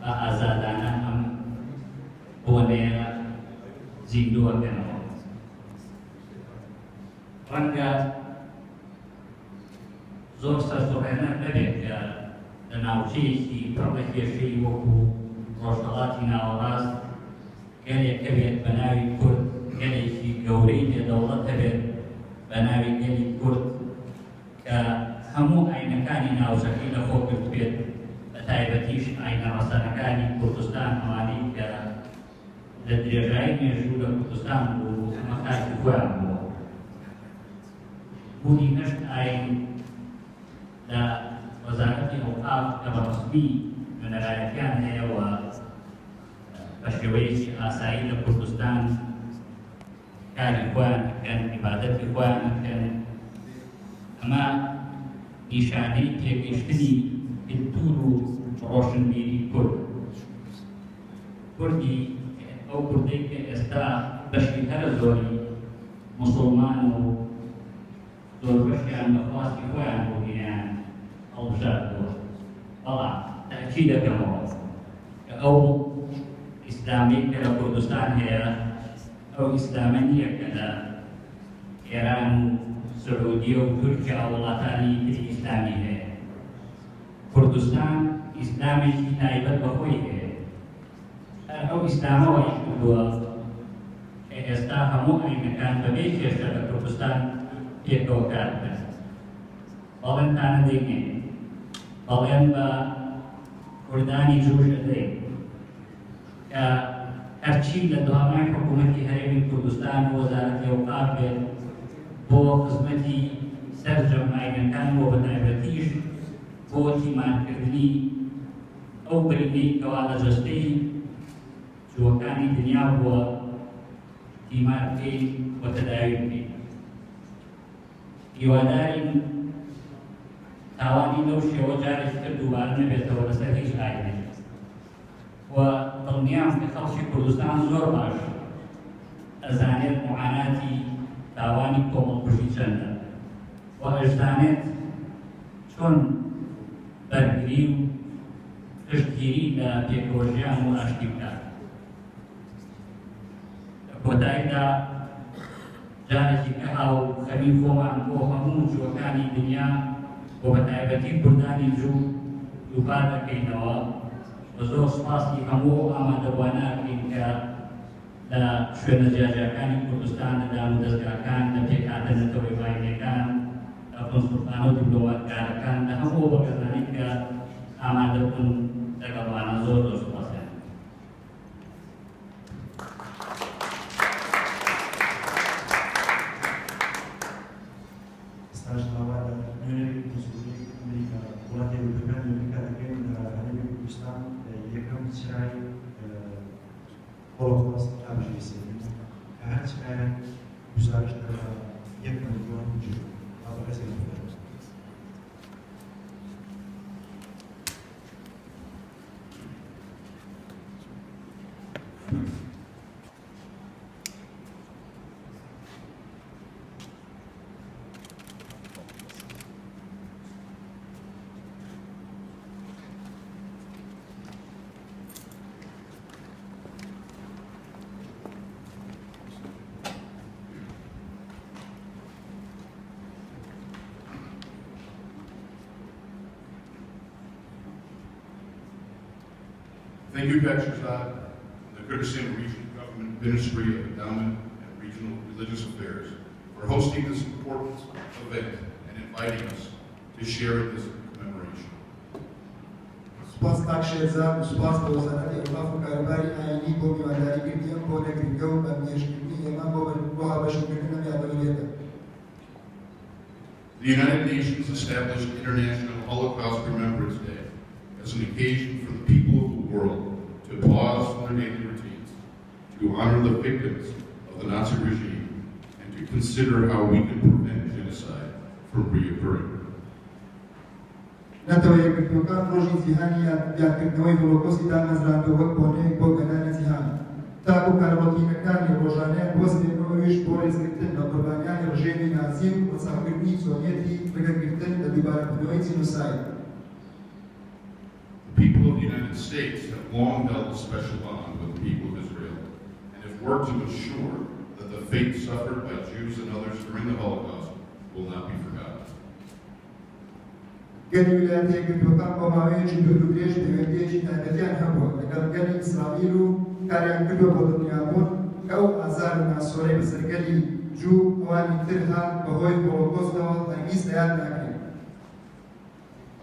بە ئازادانە ئەم بۆنەیە زیندووەکەنەوە. ڕەنگە زۆر سەرسوڕهێنەر نەبێت کە لە ناوچەیەکی پڕ لە کێشەی وەکو ڕۆژهەڵاتی ناوەڕاست گەلێک هەبێت بە ناوی کورد، گەلێکی گەورەی بێ دەوڵەت هەبێت بە ناوی گەلی کورد کە هەموو ئاینەکانی ناوچەکەی لەخۆ گرتبێت، بە تایبەتیش ئاینە ڕەسەنەکانی کوردستان، ئەوانەی کە لە درێژایی مێژوو لە کوردستان بوون و ئەمە خاکی خۆیان بووە. بوونی هەشت ئاین لە وەزارەتی ئەوقاف کە بە ڕەسمی نوێنەرایەتیان هەیە و بە شێوەیەکی ئاسایی لە کوردستان کاری خۆیان ئەکەن، عیبادەتی خۆیان ئەکەن، ئەمە نیشانەی تێگەیشتنی کلتور و ڕۆشنبیری کورد. کوردی ئەو کوردەی کە ئێستا بەشی هەرە زۆری موسڵمان و زۆربەشیان بە خواستی خۆیان بۆ دینیان هەڵبژاردووە. بەڵام تەئکید دەکەمەوە کە ئەو ئیسلامەی کە لە کوردستان هەیە ئەو ئیسلامە نییە کە لە ئێران و سعودیە و تورکیا و وڵاتانی تری ئیسلامی هەیە. کوردستان ئیسلامێکی تایبەت بە خۆی هەیە. هەر ئەو ئیسلامە وای کردووە کە ئێستا هەموو ئاینەکان بەبێ کێشە لە کوردستان پێکەوە کار بکەن. بەڵێنتان ئەدەینێ، بەڵێن بە کوردانی جووش ئەدەین کە هەرچی لە توانای حکوومەتی هەرێمی کوردستان و وەزارەتی ئەوقاف بێت بۆ خزمەتی سەرجەم ئاینەکان و بەتایبەتیش بۆ تیمارکردنی ئەو برینەی کەوا لە جەستەی جووەکانی دنیا بووە تیمار بکەین و تەداوی بکەین. هیوادارین تاوانی لەو شێوە جارێکی تر دووبارە نەبێتەوە لەسەر هیچ ئاینێک و دڵنیام کە خەڵکی کوردستان زۆر باش ئەزانێت معاناتی تاوانی کۆمەڵکوژی چەندە و ئەشزانێت چۆن بەرگری و پشتگیری لە پێکەوەژیان و ئاشتی بکات. لە کۆتاییدا جارێکی کە هاوخەمی خۆمان بۆ هەموو جووەکانی دنیا و بە تایبەتی کوردانی جوو دووپات دەکەینەوە و زۆر سوپاسی هەموو ئەو ئامادەبووانە ئەکەین کە لە شوێنە جیاجیاکانی کوردستان، لە دامودەزگاکان، لە پێکهاتە نەتەوەی و ئاینیەکان، لە قونسوڵخانە و دیپلۆماتکارەکان، لە هەموو ئەو بەڕێزانەی کە ئامادەبوون لەگەڵمانە زۆر زۆر سوپاسیان دەکەین. ئێستاش داوا لە نوێنەری کونسوڵگەری ئەمریکا وڵاتە یەکگرتووەکانی ئەمریکا دەکەین لە هەرێمی کوردستان یەکەم چرای هۆلۆکۆست ڕابگیرسێنن کە هەر چرایەک گوزارشتە لە 1 ملیۆن جوو. با بەڕێزیان بفەرموون. Thank you, Kak Shirzad, and the Kurdistan Regional Government Ministry of Endowment and Regional Religious Affairs for hosting this important event and inviting us to share in this commemoration. سوپاس کاک شێرزاد و سوپاس بۆ وەزارەتی ئەوقاف و کاروباری ئایینی بۆ میوانداریکردنی ئەم بۆنە گرنگە و بانگهێشتکردنی ئێمە بۆ بۆ هاوبەشیکردن لەم یادەوەرییەدا. The United Nations established International Holocaust Remembrance Day as an occasion for the people of the world to pause from their daily routines, to honor the victims of the Nazi regime, and to consider how we can prevent genocide from reoccurring. نەتەوە یەکگرتووەکان ڕۆژی جیهانی یادکردنەوەی هۆلۆکۆستی دامەزراندووە وەک بۆنەیەک بۆ گەلانی جیهان تاکو کارە ڕۆتینەکانی ڕۆژانەیان بوەستێنن و ئەویش بۆ ڕێزگرتن لە قوربانیانی ڕژێمی نازی و ڕەچاوکردنی چۆنیەتی ڕێگەگرتن لە دووبارەبوونەوەی جینۆساید. The people of the United United States have long held a special bond with the people of Israel and have worked to ensure that the fate suffered by Jews and others during the Holocaust will not be forgotten. گەلی ویلایەتە یەکگرتووەکان بۆ ماوەیەکی دوور و درێژ پەیوەندییەکی تایبەتیان هەبووە لەگەڵ گەلی ئیسرائیل و کاریان کردووە بۆ دڵنیابوون کە ئەو ئازار و ناسۆرەی بەسەر گەلی جوو و ئەوانی تر هات بەهۆی هۆڵۆکۆستەوە هەرگیز لەیاد ناکرێت.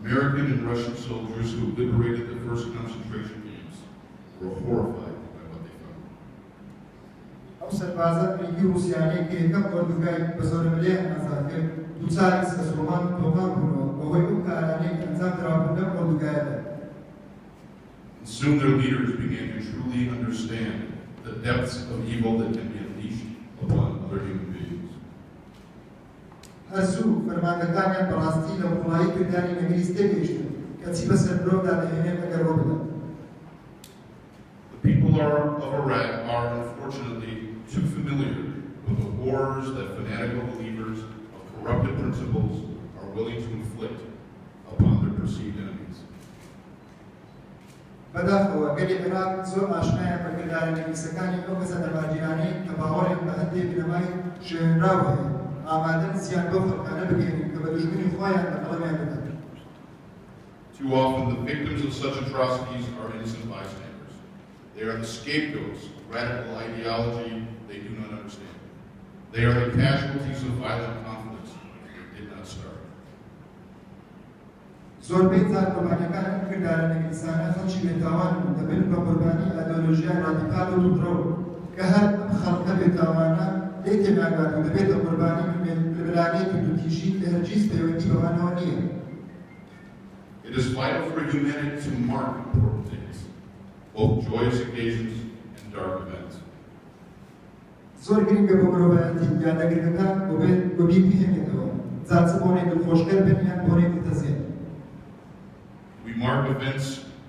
American and Russian soldiers who liberated the first concentration camps were horrified by what they found. ئەو سەربازە ئەمریکی و ڕووسیانەی کە یەکەم ئۆردوگای بە زۆرەملێیان ئازاد کرد، دووچاری سەرسوڕمان و تۆقان بوونەوە بەهۆی ئەو کارانەی کە ئەنجام درابوون لەم ئۆردوگایەدا. And soon their leaders began to truly understand the depths of evil that can be unleashed upon other human beings. هەر زوو فەرماندەکانیان بەڕاستی لە قووڵایی کرداری نەگریس تێگەیشتن کە چی بەسەر مرۆڤدا دەهێنێت ئەگەر ڕووبدات. The people of Iraq are unfortunately too familiar with the horrors that fanatical believers of corrupted principles are willing to inflict upon their perceived enemies. بەداخەوە گەلی عێراق زۆر ئاشنایە بە کردارە نەگریسەکانی ئەو کەسە دەمارگیرانەی کە باوەڕیان بە هەندێ بنەمای شێوێنراو هەیە، ئامادەن زیان بەو خەڵکانە بگەیەنن کە بە دوژمنی خۆیان لە قەڵەمیان دەدەن. Too often, the victims of such atrocities are innocent bystanders. They are the scapegoats of radical ideology they do not understand. They are the casualties of violent conflicts they did not start. زۆربەی جار قوربانیەکان ئەم کردارە نەگریسانە خەڵکی بێتاوانن و دەبن بە قوربانی ئایدۆلۆژیای ڕادیکال و توندڕەو کە هەر ئەم خەڵکە بێتاوانە لێی تێناگات و دەبێتە قوربانی ململانێی توندوتیژی کە هەرگیز پەیوەندی بەوانەوە نییە. It is vital for humanity to mark important days, both joyous occasions and dark events. زۆر گرنگە بۆ مرۆڤایەتی یادە گرنگەکان وەبیر بهێنێتەوە، جا چ بۆنەی دڵخۆشکەر بن یان بۆنەی دڵتەزێن. We mark events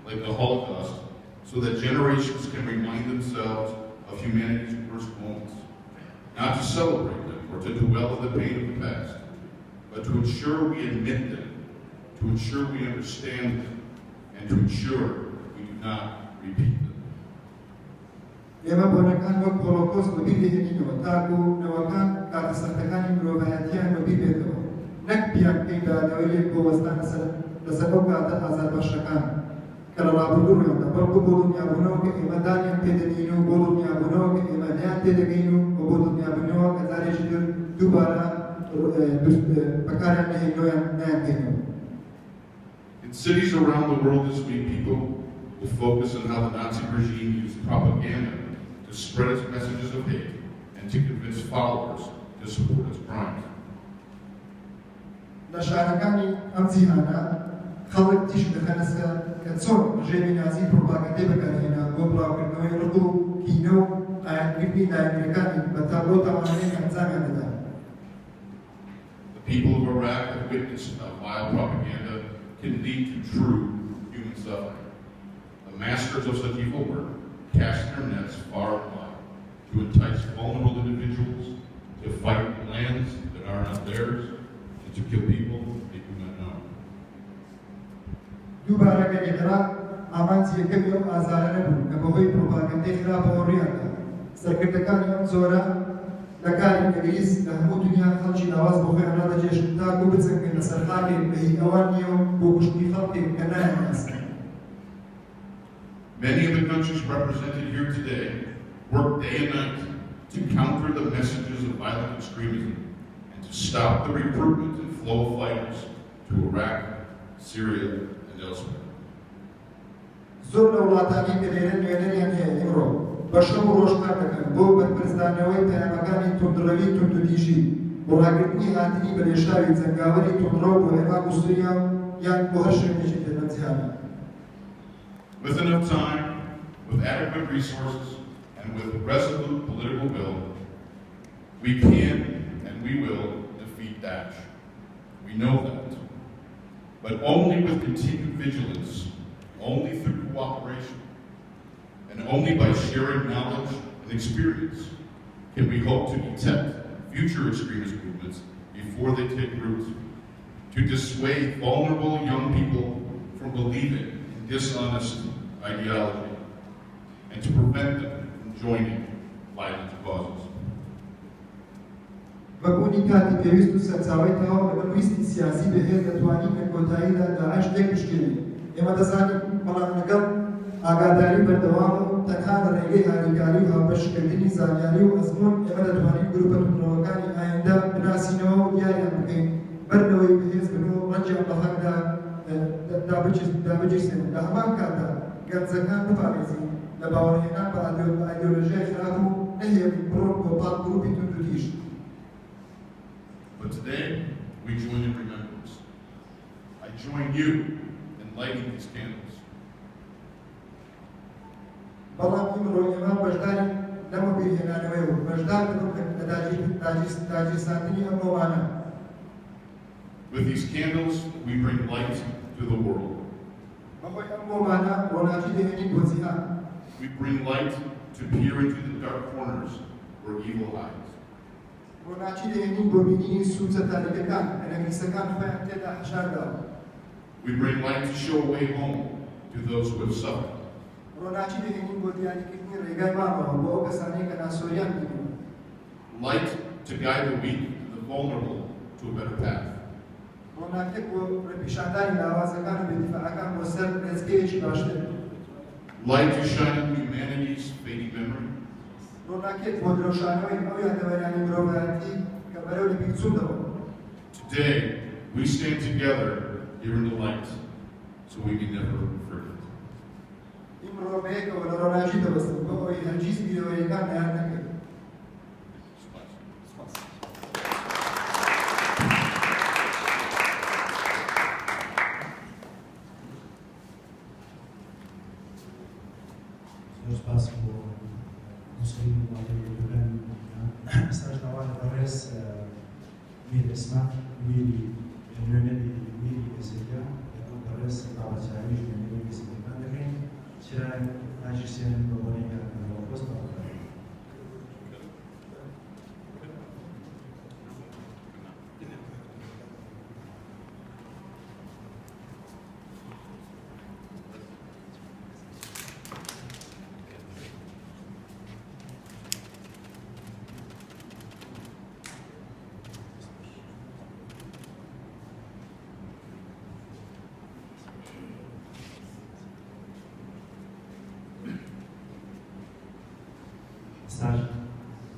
like the Holocaust so that generations can remind themselves of humanity's worst moments, not to celebrate them or to dwell in the pain of the past, but to ensure we admit them, to ensure we understand them, and to ensure we do not repeat them. ئێمە بۆنەکان وەک هۆلۆکۆست وەبیر دەهێنینەوە تاکو نەوەکان کاتە سەختەکانی مرۆڤایەتییان وەبیر بێتەوە، نەک بیانکەین بە یادەوەرییەک بۆ وەستان لەسەر ئەو کاتە ئازاربەخشەکان کە لە ڕابردوو ڕوویاندا، بەڵکو بۆ دڵنیابوونەوە کە ئێمە دانیان پێدەنێین و بۆ دڵنیابوونەوە کە ئێمە لێیان تێدەگەین و بۆ دڵنیابوونەوە کە جارێکی تر دووبارە بەکاریان نەهێنین و نایانکەینەوە. In cities around the world this week, people will focus on how the Nazi regime used propaganda to spread its messages of hate and to convince followers to support its crimes. لە شارەکانی ئەم جیهانە خەڵک تیشک دەخەنە سەر کە چۆن ڕژێمی نازی پڕوپاگەندەی بەکارهێنا بۆ بڵاوکردنەوەی ڕق و کینە و قایلکردنی لایەنگرەکانی بە بەو تاوانانەی کە ئەنجامیان دەدا. The people of Iraq have witnessed how vile propaganda can lead to true human suffering. The masters of such evil work cast their nets far and wide to entice vulnerable individuals to fight in lands that are not theirs and to kill people they do not know. دووبارە گەلی عێراق ئامانجی یەکەمی ئەو ئازارە نەبوون کە بەهۆی پڕوپاگەندەی خراپەوە ڕوویاندا. سەرکردەکانی ئەم جۆرە لە کاری نەگریس لە هەموو دنیا خەڵکی لاواز بۆ خۆیان ڕادەکێشن تاکو بجەنگن لەسەر خاکێک کە هی ئەوان نییە و بۆ کوشتنی خەڵکێک کە نایانناسن. Many of the countries represented here today work day and night to counter the messages of violent extremism and to stop the recruitment and flow of fighters to Iraq, Syria, and elsewhere. زۆر لە وڵاتانی کە لێرە نوێنەریان هەیە ئیمڕۆ بە شەو و ڕۆژ کار دەکەن بۆ بەرپەرچدانەوەی پەیامەکانی توندڕەوی توندوتیژی و ڕاگرتنی هاتنی بەلێشاوی جەنگاوەری توندڕەو بۆ عێراق و سوریا و یان بۆ هەر شوێنێکی تر لەم جیهانە. With enough time, with adequate resources, and with resolute political will, we can and we will defeat Daesh. We know that. But only with continued vigilance, only through cooperation, and only by sharing knowledge and experience can we hope to detect future extremist movements before they take root, to dissuade vulnerable young people from believing in dishonest ideology and to prevent them from joining violent causes. بە بوونی کاتی پێویست و سەرچاوەی تەواو لەگەڵ ویستی سیاسی بەهێز دەتوانین لە کۆتاییدا داعش تێکبشکێنین. ئێمە دەزانین، بەڵام لەگەڵ ئاگاداری بەردەوام و تەنها لە ڕێگەی هاریکاری و هاوبەشکردنی زانیاری و ئەزموون ئێمە دەتوانین گروپە توندڕەوەکانی ئایندە بناسینەوە و دیاریان بکەین بەر لەوەی بەهێز بن و ڕەنجیان بە خەکدا دابگیرسێنن. لە هەمان کاتدا گەنجەکان بپارێزین لە باوەڕهێنان بە ئایدیۆلۆژیای خراپ و نەهێڵین بڕۆن بۆ پاڵ گروپی توندوتیژ. But today, we join in remembrance. I join you in lighting these candles. بەڵام ئیمڕۆ ئێمە بەشدارین لەم وەبیرهێنانەوەیە و بەشدار دەبم لە داگیرساندنی ئەم مۆمانە. With these candles, we bring light to the world. بەهۆی ئەم مۆمانە ڕۆناکی دەهێنین بۆ جیهان. We bring light to peer into the dark corners where evil hides. ڕۆناکی دەهێنین بۆ بینینی سوچە تاریکەکان کە نەگریسەکان خۆیان تێدا حەشارداوە. We bring light to show a way home to those who have suffered. ڕۆناکی دەهێنین بۆ دیاریکردنی ڕێگای ماڵەوە بۆ ئەو کەسانەی کە ناسۆریان بینیوە. Light to guide the weak and the vulnerable to a better path. ڕۆناکیەک بۆ ڕێپیشاندانی لاوازەکان و بێدیفاعەکان بۆ سەر ڕێچکەیەکی باشتر. Light to shine on humanity's fading memory. ڕۆناکیەک بۆ درەوشانەوەی ئەو یادەوەریانەی مرۆڤایەتی کە بەرەو لەبیرچوون دەڕۆن. Today, we stand together here in the light so we may never forget. ئیمڕۆ بەیەکەوە لە ڕۆناکی دەوەستین بۆ ئەوەی هەرگیز بیرەوەریەکان لەیاد نەکەین. سوپاس. زۆر سپاس بۆ نووسەری وڵاتە یەکگرتووەکانی ئێستاش داوا لە بەڕێز میر ئیسماعیل میری نوێنەری میری ئێزیدیان لەگەڵ بەڕێز باوەجاویش نوێنەری ئێزیدیەکان دەکەین چرای داگیرسێنن بە بۆنەی یادکردنەوە. بەڕێز. ئێستاش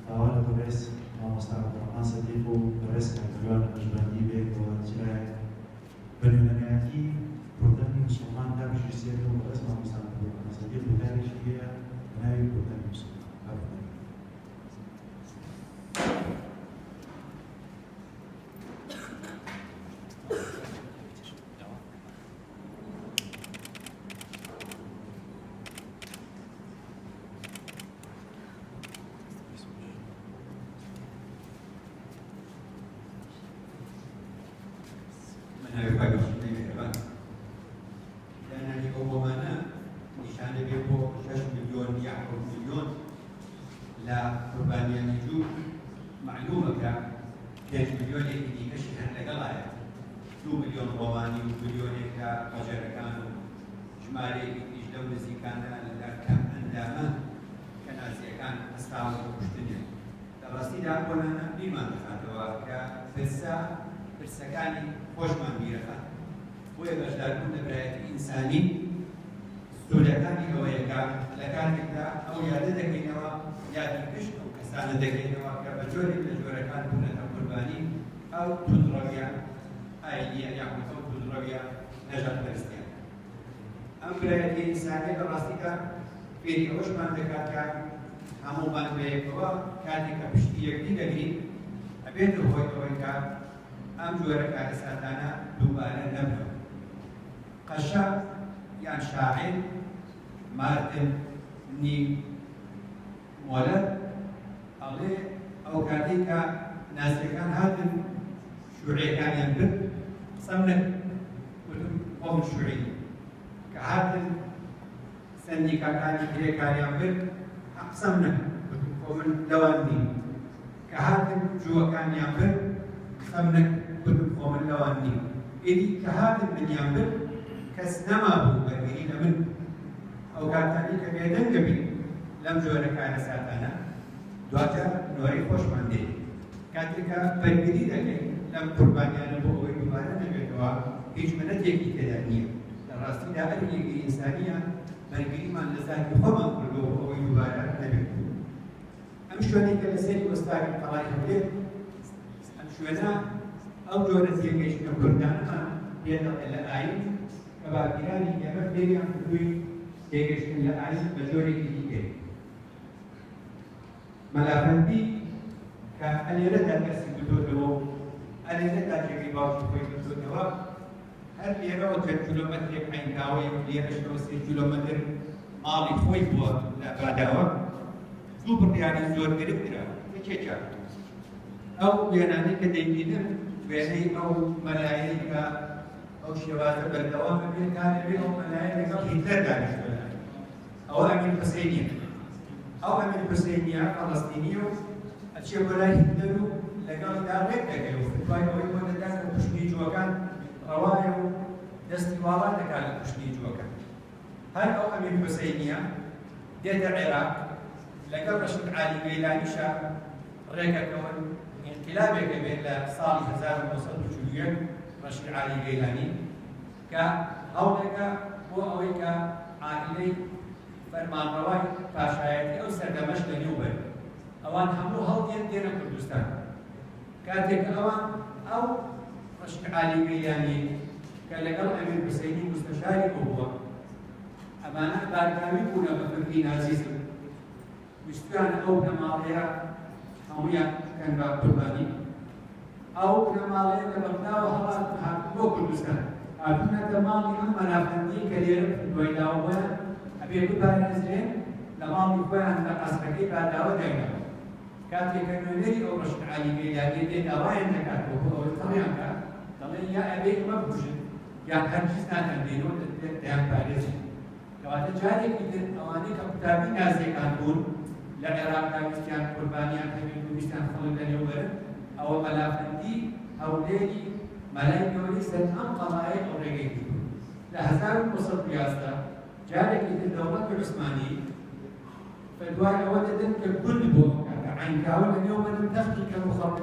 داوا لە بەڕێز مامۆستا عەبدوڕەحمان سەدیق و بەڕێز کاک جوان نەقشبەندی بەیەکەوە چرایەک بە نوێنەرایەتی کوردانی موسڵمان دابگیرسێنن و بەڕێز مامۆستا عەبدوڕەحمان سەدیق وتارێکی هەیە بە ناوی کوردانی موسڵمان. با بفەرموون. بە ناوی خوای بەخشندەی میهرەبان. دانانی ئەو مۆمانە نیشانە بێ بۆ 6 ملیۆن یا 7 ملیۆن لە قوربانیانی جوو. مەعلومە کە 5 ملیۆنێکی دیکەشی هەر لەگەڵایە، 2 ملیۆن ڕۆمانی و ملیۆنێک لە قەجەرەکان و ژمارەیەکی تریش لەو نزیکانە لە کەم ئەندامان کە نازیەکان هەستاون بە کوشتنیان. لە ڕاستیدا بۆنانە بیرمان دەخاتەوە کە پرسە پرسەکانی خۆشمان بیرەخات. بۆیە بەشداربوون لە برایەتی ئینسانی سوودەکانی ئەوەیە کە لە کاتێکدا ئەو یادە دەکەینەوە، یادی گشت ئەو کەسانە دەکەینەوە کە بە جۆرێک لە جۆرەکان بوونەتە قوربانی ئەو توندڕەویە ئایینیە یاخود ئەو توندڕەویە نەژادپەرستیە. ئەم برایەتی ئینسانیە لە ڕاستیدا فێری ئەوەشمان دەکات کە هەموومان بەیەکەوە کاتێک کە پشتی یەکدی دەگرین ئەبێتە هۆی ئەوەی کە ئەم جۆرە کارەساتانە دووبارە نەبنەوە. قەشە یان شاعیر مارتن نی مۆلەر ئەڵێ ئەو کاتێک کە نازیەکان هاتن شوعیەکانیان برد قسەم نەکرد، وتم خۆم شوعی. کە هاتن سەندیکاکانی کرێکاریان برد قسەم نەکرد، وتم خۆ من لەوان نیم. کە هاتن جووەکانیان برد قسەم نەکرد، وتم خۆ من لەوان نیم. ئیدی کە هاتن منیان برد کەس نەمابوو بەرگری لە من. ئەو ئەو کاتانەی کە بێدەنگ دەبین لەم جۆرە کارەساتانە، دواجار نۆرەی خۆشمان دێ. کاتێک کە بەرگری دەکەین لەم قوربانیانە بۆ ئەوەی دووبارە نەبێتەوە، هیچ منەتێکی تێدا نییە. لە ڕاستیدا ئەرکێکی ئینسانییە بەرگریمان لە زاتی خۆمان کردووە بۆ ئەوەی دووبارە نەبێتەوە. ئەم شوێنەی کە لەسەری وەستاوین قەڵای هەولێر، ئەم شوێنە ئەو جۆرە تێگەیشتنە کوردانەمان پێ دەڵێ لە ئایین کە باپیرانی ئێمە فێریان کردووین تێگەیشتن لە ئایین بە جۆرێکی دیکەیە. مەلا فەندی کە ئەلێرەدا دەرسی گوتۆتەوە و ئەلێرەدا جێگەی باوکی خۆی گرتۆتەوە، هەر لێرەوە چەند کیلۆمەترێک عەینکاوەیە و لێرەشەوە 3 کیلۆمەتر ماڵی خۆی بووە لە باداوە. دوو بڕیاری زۆر گرنگ درا. یەکێکیان ئەو وێنانەی کە دەیبینن، وێنەی ئەو مەلایەی کە ئەو شێوازە بەردەوام بێت تا لەوێ ئەو مەلایە لەگەڵ هیتلەر دانیشتووە. ئەوە ئەمیر حوسێنیە. ئەو ئەمیر حوسێنیە فەڵەستینیە و ئەچێ بۆ لای هیتلەر و لەگەڵیدا ڕێک دەکەوێ و فتوای ئەوەی بۆ دەدا کە کوشتنی جووەکان ڕەوایە و دەستی واڵا دەکات لە کوشتنی جووەکان. هەر ئەو ئەمیر حوسێنیە دێتە عێراق لەگەڵ ڕەشید عالی گەیلانیشا ڕێکەکەون، ئینقلابێک ئەبێت لە ساڵی 1941. ڕەشید عالی گەیلانی کە هەوڵێکە بۆ ئەوەی کە عائیلەی فەرمانڕەوای پاشایەتی ئەو سەردەمەش لەنێو بەرن، ئەوان هەموو هەڵدێن دێنە کوردستان. کاتێک ئەوان ئەو ڕەشید عالی گەیلانی کە لەگەڵ ئەمیر حوسەینی مستەشاری ئەو بووە، ئەمانە بارگاوی بوونە بە فکری نازیزم، ویستویانە ئەو بنەماڵەیە هەموویان بکەن بە قوربانی. ئەو بنەماڵەیە لە بەغداوە هەڵاتن هاتن بۆ کوردستان، هاتوونەتە ماڵی ئەم مەلافەندیەی کە لێرە دوای داوە بۆیان ئەبێ بپارێزرێن، لە ماڵی خۆیان لە قەسرەکەی باداوە داینەوە. کاتێک کە نوێنەری ئەو ڕەشید عالی گەیلانیە دێ داوایان دەکاتەوە بۆ ئەوەی قڕیان کات، دەڵێ یا ئەبێ ئێمە بکوژن یان هەرگیز ناتان دێنەوە دەیان پارێزین. کەواتە جارێکی تر ئەوانەی کە قوتابی نازیەکان بوون لە عێراقدا ویستیان قوربانیان هەبێت و ویستیان خەڵک لەنێو بەرن، ئەوە مەلافەندی هەولێری مەلای گەورەی سەر ئەم قەڵایەی ئەو ڕێگەی گرتوو. لە 1911 جارێکی تر دەوڵەتی عوسمانی بەدوای ئەوە دەدەن کە گوند بۆ ئەو کاتە عەینکاوە لەنێو بەرن، تەختی کەم و خەڵک.